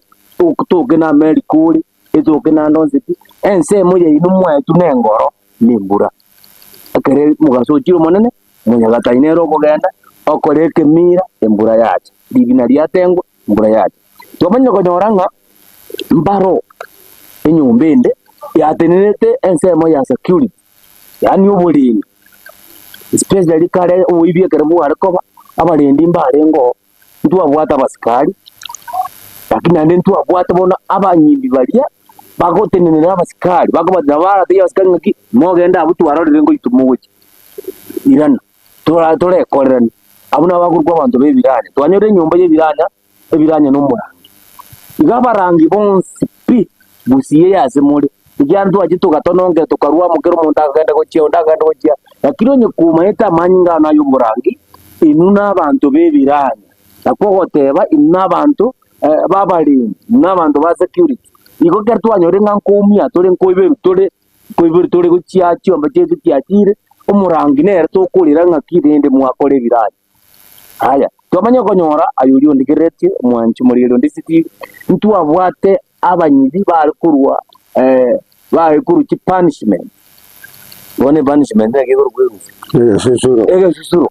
toke na America ore, etoke nande onsi pi, ensemo yaino mwaetwe na engoro na embura. Ekero omogaso ochire omonene, omonyagatani nere okogenda, okora ekemira, embura yacha, rigina riatengwa, embura yacha. Twamanyire konyora ng'a mbaro enyomba ende yatenerete ensemo ya security. Yaani oborendi, especially kare oboibi ekero bware koba, abarendi mbarenge oo, ntwabwate abasikari, lakini naende ntwabwate bono abanyimbi baria, bagotenenera abasikari, bakobatebia baratebia abasikari ng'aki, mogende abwo twarorire ngoitwa mogochia, irana, tora torekorerani. Abwo nabo bakorokwa abanto ba ebiranya, twanyorire enyomba ya ebiranya. ebiranya nomorangi. Iga abarangi bonsi pi gusii eye ase more, ekiagera ntwachire togatonongera tokarua amo kera omonto akagenda gochia onde akagenda gochia, lakini onye komaete amanyinga ano aya omorangi, inwe nabanto b'ebiranya, nakwo ogoteba inwe nabanto b'abarendi, inwe nabanto ba security. Igo ekero twanyorire ng'a nkoumia tore nkoiberwa tore nkoiberwa tore gochia chiombe chiaito chiachire, omorangi nere tokorera ng'aki rende mwakora ebiranya. Aya, twamanya konyora aye oria ondigereretie, omwanchi omorigereria onde Steve, ntwabwate abanyibi bare korwa bare korwa chipunishment, bono epunishment naki ekorokwa erusa? Egesusuro. Egesusuro.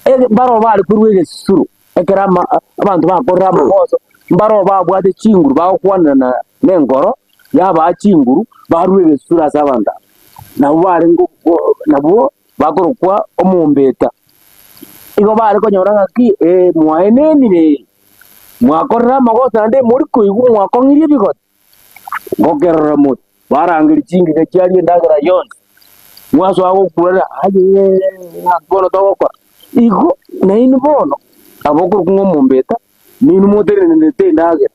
Ege baroo bare korwa egesusuro, ekero ama abanto bakorire amagoso, mbaroo babwate chinguru bagokwanera na na enkoro, yabaa chinguru, barwa egesusuro ase abanto aba. Nabwo barenge nabwo. bakorokwa omombeta. Igo bare konyora ng'aki ee mwaenenire, mwakorire amagoso naende mori koigwa mwakong'irie ebigoti, ngokerora more, barangeria chingige chiaria endagera yonsi, mwasoa gokurera ayee ng'aki bono togokora. Igo nainwe bono nabo okorokwa ng'a omombeta, ninwe motenenerete endagera.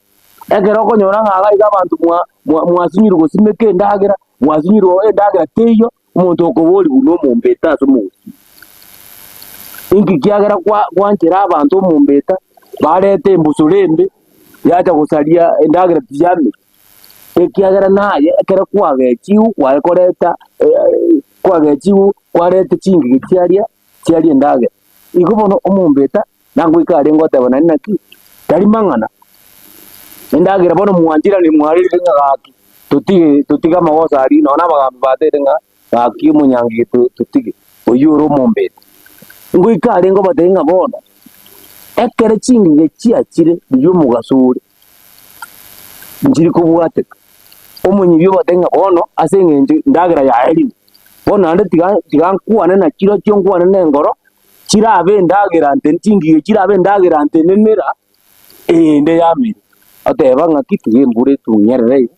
Ekero okonyora ng'a iga iga abanto mwa mwa mwasinyirwe gosimeka endagera, mwasinyirwe endagera teiyo, omonto okoborigwa buna omombeta ase omogusii. Inki kiagera kwa gwanchera abanto omombeta, barete embusuro embe, yacha gosaria endagera tiyamera, ekiagera naye ekero kwagechigwe kwaye koreta kwagechigwe kwareta chingige chiaria chiaria endagera. Igo bono omombeta Nagoika arenge goteba naende naki, Tari mang'ana, endagera bono mwanchiranie mwarerire ng'a gaki totige totige amagoso aria, nonya na abagambi batebire ng'a gaki omonyangige to totige, oyio ore omombeta. Ngoika arenge obatebie ng'a bono, ekero chingige chiachire riria omogaso ore, nchiri kobwateka, omonyibi obatebie ng'a bono ase eng'encho endagera yaerire, bono naende tiga tiga nkwane na chirochio nkwane na engoro, chirabe endagera nte chingige chirabe endagera ntenenera eyende yamire. Oteba ng'aki tiga embura etung'erere iga,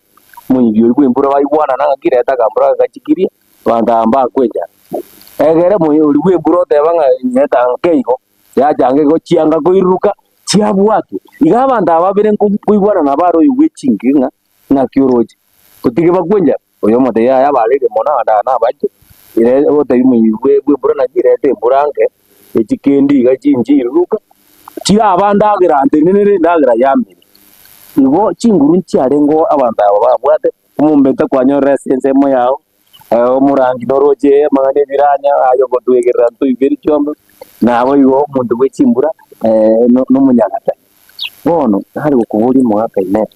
omonyibi oria bwa embura baigwanana ng'aki reta akambura gagachikirie, abanto aba mbakwe enchara. Egere omonyi oria bwa embura oteba ng'a nyeta nke igo, yacha igo chianga koiruruka, chiabwatwa. Iga abanto aba babere nko nkoigwanana bare oyo bwe chingige ng'a ng'aki oroche, totige bakwe enchara. Oyo omotebia, Yaya abarenge mono abande aba nabache, ere ogotebi omoyio bwe bw'embura naki erete embura nke, echi kende iga chinche iruruka, chiraba ndagera ntenenere endagera yamere. Igo chinguru nchiarengeo abanto aba babwate, omombeta kwanyorire ase ensemo yao, omorangi noroche amang'ana ebiranya aye ogotwegerera ntoigweri chiombe, nabo igo omonto bwe chimbura no nomonyagata. Bono nare gokoboria omogaka Inee,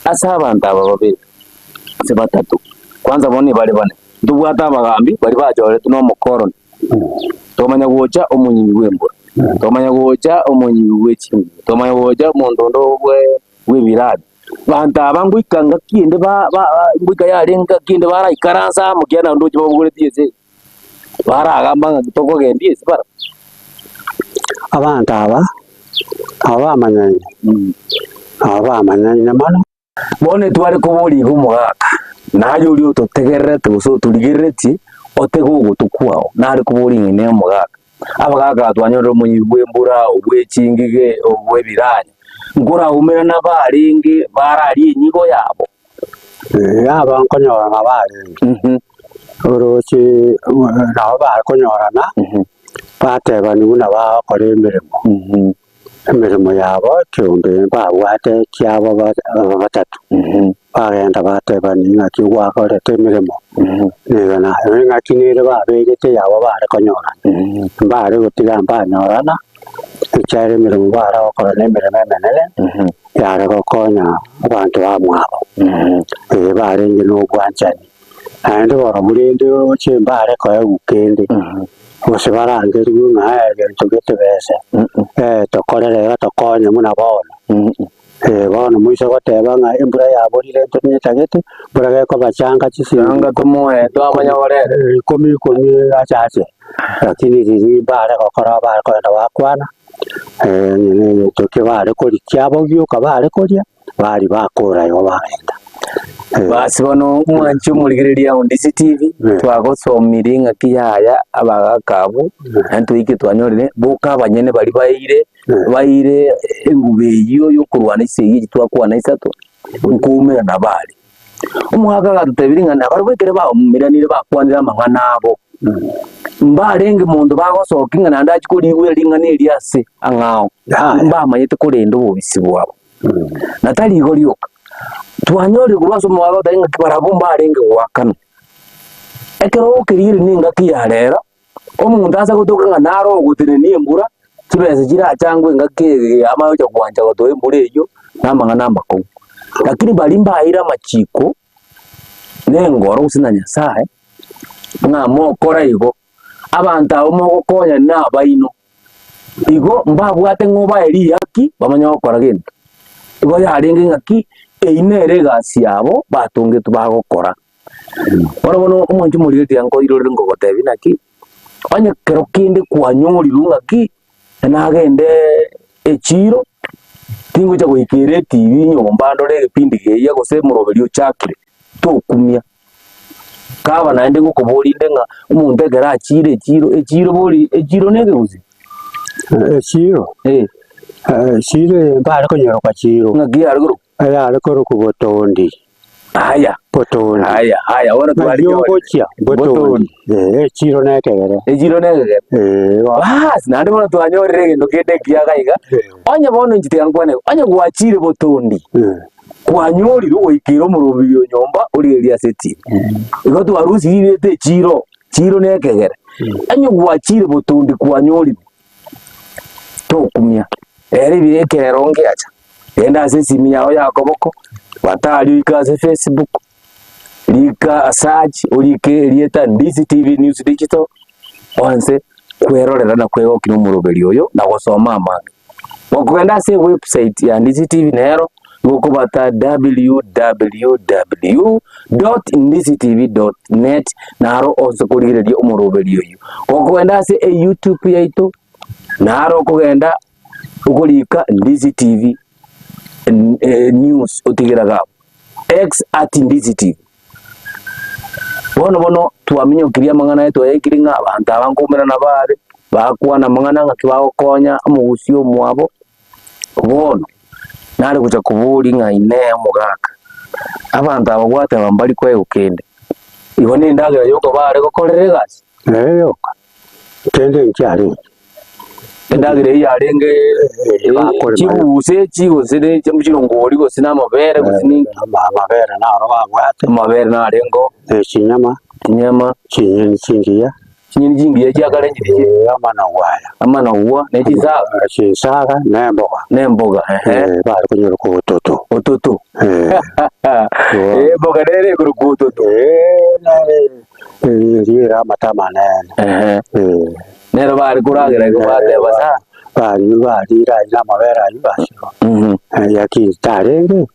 ase abanto aba babere, gose batato, kwanza bono ebare bane, ntobwate abagambi baria bachoretwe nomokoroni, twamanya gocha omonyimi bw'embura, twamanya gocha omonyimi bwe chinguru, twamanya gocha omonto onde bwe bw'ebiradi. Banto aba ngoika ngaki ende ba ba ngoika yarenge ngaki ende baraikaranse amo ekiagera naende ndoche babogoretie ense eye, baragamba ng'a tokogendia ase bara. Abanto aba, aba bamanyaine, aba bamanyaine mono. Bono etware koboria iga omogaka, naye oria ototegererete gose otorigereretie, otege ogotwe kwao, nare koboria ng'a inee omogaka, abagaka aba twanyorire omonyibi bw'embura, obw'echingige, obw'ebiranya, nkoraumerana barenge bararie enyigo yabo? Ee, aba nkonyorana barenge, oroche nabo bakonyorana, batebani buna bagokora emeremo, emeremo yabo ekeombe mbabwate kiabo aba batato, bagenda batebani ng'aki gwakorete emeremo, nigo na eng'aki nere babegete yabo bare konyorana, mbare gotiga mbanyorana, ekiagera emeremo bare gokora na emeremo emenene. Yare gokonya abanto bamwabo, ee barenge nobwanchani, naende barobwo rende roche mbare koegwa kende, gose barangerigwe ng'a ee egento gete besa, ee tokorere iga tokonye buna bono. Ee bono moise goteba ng'a embura yaborire intwe netagete, mbura gekobachanga chisiringi Anga tomoe twamanya orere. ikomi ikomi achache, lakini riria mbare gokora bare kogenda bakwana. Egento bare koria kiabo gioka bare koria, baria bakora igo bagenda. Basi bono omwanchi omorigereria o Ndisi TV, twagosomirie ng'aki yaya abagaka abwo, naende toike twanyorire boka abanyene baria baeire baeire enguba eyio ya okorwana esegi echi twakwana isato, nkoumerana bare. Omogaka agatotebirie ng'a nabarabwo ekero baumeranire bakwanire amang'ana abo, mbarenge monto bagosokia ng'a naende achie korigwera ring'ana erio ase ang'ao, mbamanyete korenda obobisi bwabo. Na tari igo rioka, twanyorire korwa ase omogaka otari ng'aki barabwo mbarenge goakanwa. Ekero okerigereria na engaki ya rero, omonto ase gotoka ng'a naro ogotenenia embura, chibesa chirachangwe engaki eye amanye gocha gwancha gotoa embura eyio, na amang'ana amakong'u. Lakini baria mbaeire amachiko, na engoro gose na Nyasaye, ng'a mokore igo, abanto abwo mogokonya nabaino, igo mbabwate ng'a obae riaki bamanye gokora gento. Igo yarenge ng'aki, eyio nere egasi yabo batongetwe bagokora. Bono bono omwancho omoriri tiga nkoirorere nkogotebia naki. Onye kero kende kwanyorirwe ng'aki, nagende echiro, tingocha goikera etibi nyomba ndore egepindi keyia gose omoroberi ochakire, tokumia. Kaba naende ngokoboria inde ng'a omonto ekero achire echiro, echiro bori echiro na ekegusii? Echiro, Eh. echiro eye mbare konyeroka chiro, Ng'aki yare korokwa? eyare korokwa botondi. Aya, Botondi. aya, aya, bono Naki twarinyorire. ogochia botondi. Eh, echiro na ekegere. Echiro na ekegere. Eh, bono. Baas, naende bono twanyorire egento kende ekiya iga iga. Onye bono inche tiga nkwane iga, onye gwachire botondi, Eh. kwanyorire ogoikera omorobiri o nyomba origererie ase etibi. Igo twarusirie rieta echiro, chiro na ekegere. Onye gwachire botondi kwanyorire, tokumia, ere ebi ekerero ngeacha. Genda ase esimi yao ya koboko, batari oike ase Facebook, rika search orike erieta Ndizi TV News Digital, oanse kwerorera na kwegokia nomoroberi oyo na gosoma amange. Gokogenda ase ewebsite ya Ndizi TV nero gokobata www.ndizitv.net naro ose korigereria omoroberi oyio. Gokogenda ase eYouTube yaito naro okogenda okorika Ndizi TV news otigere iga abwo, X at Ndizi TV. Bono bono twaminyokirie amang'ana aye twayaikire ng'a abanto aba nkoumerana bare, bakwana amang'ana ng'aki bagokonya omogusii omwabo, bono nare gocha koboria ng'a inee omogaka, abanto aba gwateba mbari koegwa kende, igo na endagera yoka bare gokorera egasi? Nere yoka. Kende nkiarenge. Endagera eyio yarenge chibusa echi gose ne chirongori gose na amabere gose ninki. Amabere naro babwate. Amabere narengeo. Ne chinyama. Chinyama. Chinyeni chingiya. Chinyeni chingiya chiakare nchiria Eh, amanagwa aya. Amanagwa ne chinsaga. Chinsaga ne emboga. Ne emboga ehe. Bare konyorokwa obototo. Ototo. Emboga nere ekorokwa ototo. Eh, nere. Riire amate amanene. Ehe. Nero bare koragera igo bateba sa. Bari barire ayio na amabere ayio basio. Yakini tarenge.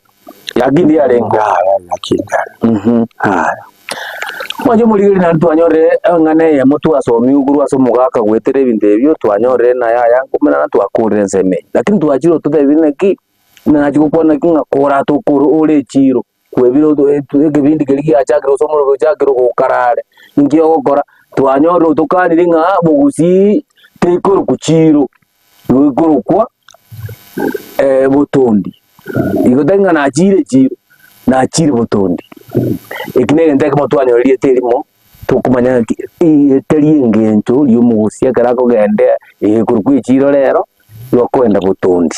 Yakini yarenge. Yaya yakini tarenge. Aya. Mwanche omorigeri naende twanyorire eng'ana eyemo twasomiwu korwa ase omogaka goetera ebinto ebio twanyorire naye aya nkomenana twakorire ensemo eye. Lakini twachire ototebie naki, buna nachia gokwana naki ng'a koratokore ore echiro. Kwebire ekebindi keria giachakire gose omorero ochakire gokara are, inki ogokora? Twanyorire otokanire ng'a bogusii tekorokwa chiro, igo ekorokwa botondi. Igo tari ng'a nachire echiro, nachire botondi. Eki na egento ekemo twanyorire rieta erimo, tokomanya ng'aki teri engencho ya omogusii ekero akogenda ekorokwa echiro rero, igo akoenda botondi.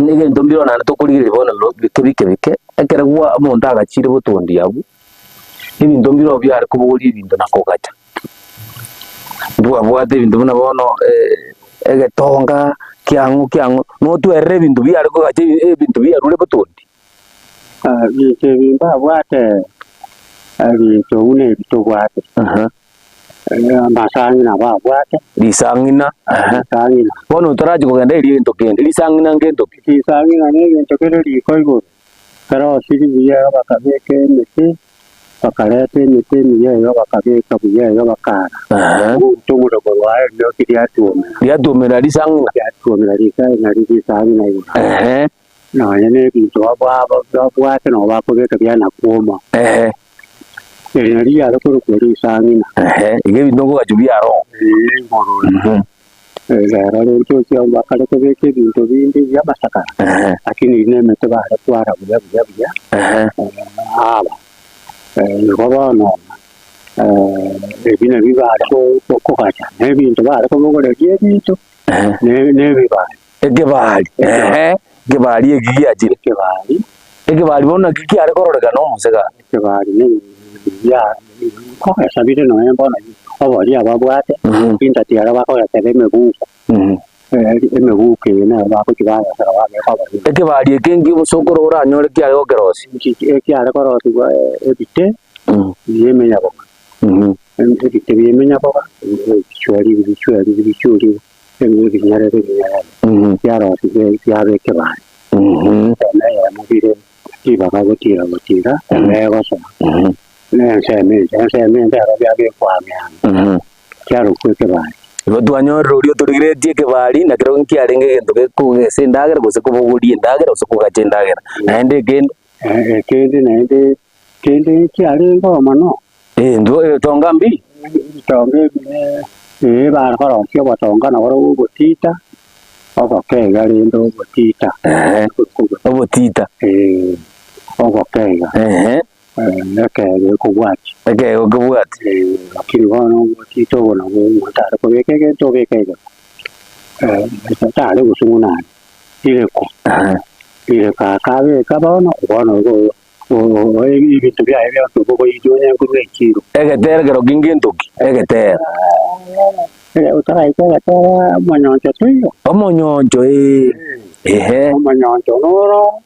Egento mbire naende tokorigereria bono bike bike bike, ekero gwa omonto agachire botondi abwo, ebinto mbire oo biare kobogoria ebinto na kogacha. Mbwabwate ebinto buna bono egetonga, kiang'o kiang'o, notwerere ebinto biare kogacha ebinto biarure botondi. Ebinto ebi mbabwate ebinto buna ebi tobwate. Amasang'ina babwate. Risang'ina, ehe. Risang'ina. Bono otarachia kogenda erio egento kende, risang'ina ngento ki? Risang'ina na egento kere riko igoro, kerosiri buya bakabeka emete, bakareta emete emiya eyo bakabeka buya eyo bakaara. Ehe. Ogoita omorero korwa aye rioki riatuomera. Riatuomera risang'ina. Riatuomera risang'ina risang'ina igoro. Ehe. Nonya na ebinto babwate nabo bakobeka biana kwoma. Ehe. Eri nario riare korokwa risang'ina. Ehe, iga ebinto nkogachwa biaro. Ee, igoro. Rero rende ochia bakare kobeka ebinto binde bi'amasakara, lakini eri nemete bare kwara buya buya buya. Aba igo bono ebi nabio bare kogacha, na ebinto bare kobogoreria ebinto, na ebibari. Ekebari, ehe, ekebari eki giachire. Ekebari. Ekebari bono naki kiare kororekana omose gaki. Ekebari ne ya nkogesa bire nonya bono obori ababwate, intati aria bakogesera emebuko, emebuko eye nero bagochi bagesera babeka obori. Ekebari eke nki omosokoro oranyore kiare gokerosia? Ekiare korosiwa ebite bia emenyaboga, ebite bia emenyaboga, ebichweri ebichweri ebichweri. Ebinyarere ebinyarere biarosigwe biaba ekebare, ensemo eyemo bire ribaga gotira gotira, ende egosoa. Na ensemo ende, ensemo ende ero biabekwa ame ame, kiarokwa ekebari. Igo twanyorire oria otorigeretie ekebari, na kerokio nkiarenge egento gekogesa endagera, gose kobogoria endagera, gose kogacha endagera. Naende ekende. Ekende naende, kende nkiarenge oo mono. Intwe ebitonga mbi. Ebitonga ebi ee bakorosia obotonga nabo obotita, ogokeiga rende obotita. Obotita. Ogokeiga. Ekeego ekobwatia. Ekeego ekobwatia. Lakini bono obotita obo nabwo omonto are kobeka egento obeka egeko, tare gosung'una aria, rireko, rireko akabeka bono, bono igo ebinto biaye bionsi okoboiyia onye nkorwa echiro. Egetera kerokio ngento ki? Egetera. Otaraika egetera omonyoncho toiyo. Omonyoncho ee, ehe. Omonyoncho noro.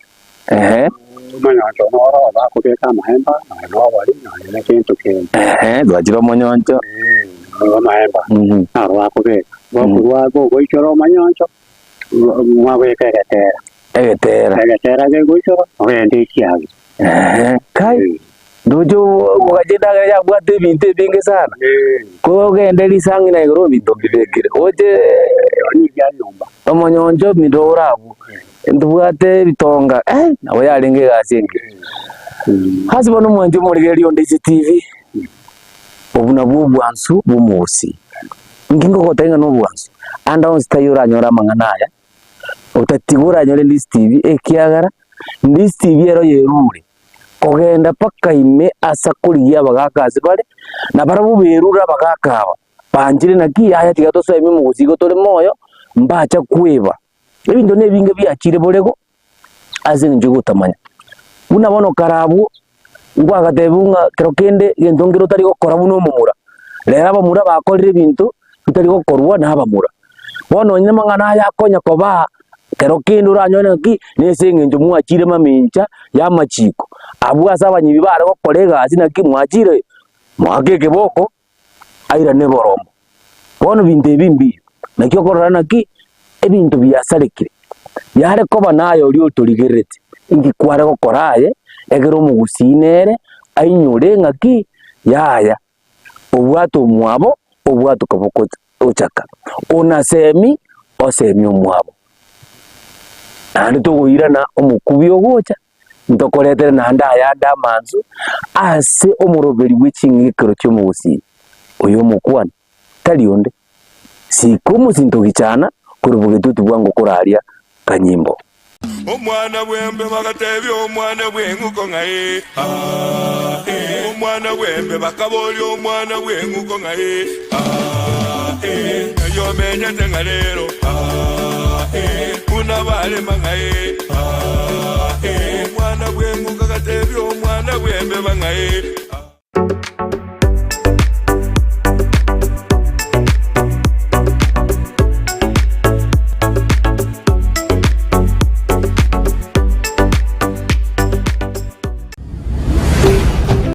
Ehe. Omonyoncho noro bakobeka amaemba, nonya na obori, nonya na egento kende. Ehe, twachire omonyoncho. Amaemba naro bakobeka. Bokorwa bogoichora omonyoncho, mwabeka egetera. Egetera. Egetera kegoichora, ogende ekiage. Ehe, kai, ndoche ogache endagera yabwate ebinto ebinge sana. Ko ogende risang'ina igoro ebinto mbibekire, oche omonyoncho ominto ore abwo. Ntobwate ebitonga, eh, nabo yarenge egasi engiya. Ase bono omwanchi omorigereria onde ase TV, obwo nabwo obwansu bw'omogusii. Inki ngogotebia ng'a nobwansu? Ande onsi taiyo oranyore amang'ana aya, otatiga oranyore Ndisi TV, ekiagera Ndisi TV ero yerure, kogenda mpaka ime ase akorigia abagaka ase bare, na barabwo berure abagaka aba, banchire naki yaya tiga tosoe ime omogusii igo tore moyo, mbacha kweba. Ebinto nebinge biachire borego ase eng'encho y'ogotamanya. Buna bono kare abwo, nkwagatebiwa ng'a kero kende egento nkere otari gokora buna omomura, rero abamura bakorire ebinto bitari gokorwa na abamura. Bono onye amang'ana aya akonya kobaa, kero kende oranyore ng'aki, na ase eng'encho mwachire mamincha ya amachiko, abwo ase abanyibi bare gokora egasi naki mwachire moake ekeboko. airane borombo. Bono ebinto ebi mbiyo, naki okorora naki ebinto biasarekire, yare koba naye oria otorigerereti, inki kware gokora aye, ekero omogusii nere ainyore ng'aki yaya, obwate omwabo, obwate okoboko ochaka, onasemi osemie omwabo. Naende togoirana omokubi ogocha. Ntokoretere naende ayande amansu ase omoroberi bwe ching'ikero chi'omogusii, oyo omokuani, tari onde. Sika omosinto gichana korwa bogetutu bwango koraria kanyimbo. Omwana bw'embe bagatebia omwana bw'eng'uko ng'a ee, aa, ee. Omwana bw'embe bakaboria omwana bw'eng'uko ng'a ee, aa, ee. Ng'ai omenyete ng'a rero, aa, ee. Buna barema ng'a ee, aa, ee. Omwana bw'eng'uko agatebia omwana bw'embeba ng'a ee.